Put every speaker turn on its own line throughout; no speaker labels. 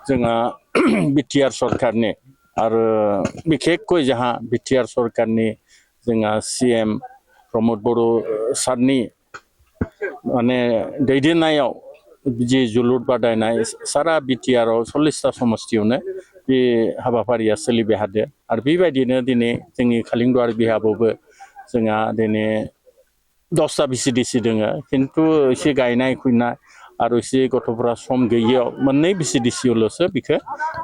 जोंहा बिटिआर सरकारनि आरो बिखेखকৈ जोंहा बिटिआर सरकारनि जोंहा सीएम प्रमोद बर' सारनि माने दैदेननायाव जी जोलुर बादायनाय सारा बिटिआरआव 40टा समस्तियावनो बे हाबाफारिया सोलिबाय थादों आरो बेबायदिनो दिनै जोंनि खालिंदुवार बिहाबावबो जोंहा दिनै 10टा बिसिडिसि दोङो खिन्थु एसे गायनाय खुयनाय आरो एसे गथ'फोरा सम गैयियाव मोननै बिसिडिसियावल'सो बेखौ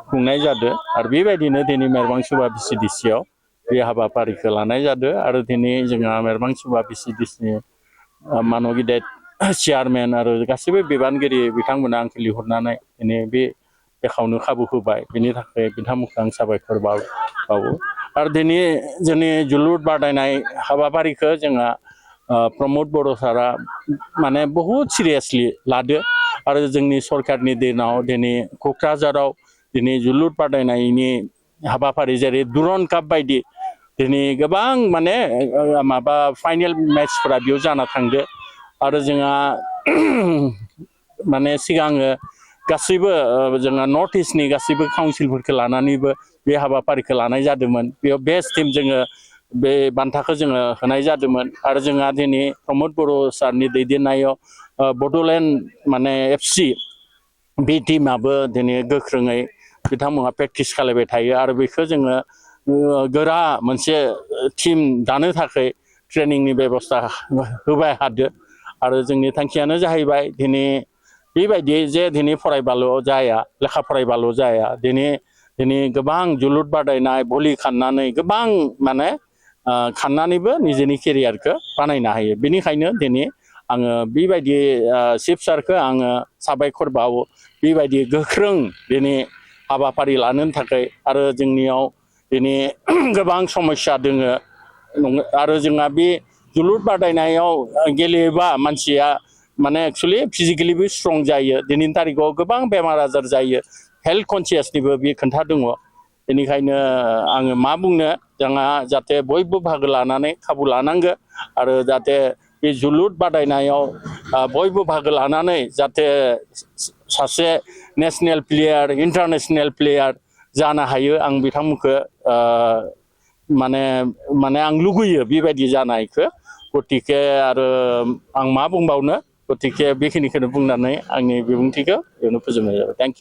खुंनाय जादों आरो बेबायदिनो दिनै मेरबांसुबा बिसिडिसियाव बे हाबाफारिखौ लानाय जादों आरो दिनै जोंहा मेरबांसुबा बिसिडिसिनि मानब गिदिर चेयारमेन आरो गासैबो बिबानगिरि बिथांमोना आंखौ लिंहरनानै दिनै बे बेखावनो खाबु होबाय बेनि थाखाय बिथांमोनखौ आं साबायखर बावो आरो दिनै जोंनि जोलुर बादायनाय हाबाफारिखौ जोंहा प्रमोद बर' सारा माने बहुत सिरियासलि लादो आरो जोंनि सरकारनि दिनाव दिनै क'क्राझाराव दिनै जोलुर बादायनायनि हाबाफारि जेरै दुरन काप बायदि दिनै गोबां माने माबा फाइनेल मेचफोरा बेयाव जाना थांदो आरो जोंहा माने सिगाङो गासैबो जोंहा नर्थ इस्टनि गासैबो काउन्सिलफोरखौ लानानैबो बे हाबाफारिखौ लानाय जादोंमोन बेयाव बेस्ट टीम जोङो बे बान्थाखौ जोङो होनाय जादोंमोन आरो जोंहा दिनै प्रमोद बर' सारनि दैदेननायाव बड'लेण्ड माने एफसि बे टीमाबो दिनै गोख्रोङै बिथांमोनहा प्रेक्टिस खालामबाय थायो आरो बेखौ जोङो गोरा मोनसे टीम दानो थाखाय ट्रेनिंनि बेबस्था होबाय थादो आरो जोंनि थांखियानो जाहैबाय दिनै बेबायदि जे दिनै फरायबाल' जाया लेखा फरायबाल' जाया दिनै गोबां जोलुर बादायनाय भलि खाननानै गोबां माने खाननानैबो निजेनि केरियारखौ बानायनो हायो बेनिखायनो दिनै आङो बेबायदि चिफ सारखौ आङो साबायखर बावो बेबायदि गोख्रों दिनै हाबाफारि लानो थाखाय आरो जोंनियाव दिनै गोबां समस्या दोङो आरो जोंहा बे जोलुर बादायनायाव गेलेयोबा मानसिया माने एक्चुअलि फिजिकेलिबो स्ट्रं जायो दिनैनि तारिखाव गोबां बेमार आजार जायो हेल्थ कनसियासनिबो बे खोथा दङ बेनिखायनो आङो मा बुंनो जोंहा जाहाथे बयबो बाहागो लानानै खाबु लानांगो आरो जाहाथे बे जोलुर बादायनायाव बयबो बाहागो लानानै जाहाथे सासे नेशनेल प्लेयार इन्टारनेशनेल प्लेयार जानो हायो आं बिथांमोनखौ माने आं लुगैयो बेबायदि जानायखौ गतिके आरो आं मा बुंबावनो गतिके बेखिनिखौनो बुंनानै आंनि बिबुंथिखौ बेयावनो फोजोबनाय जाबाय थेंक इउ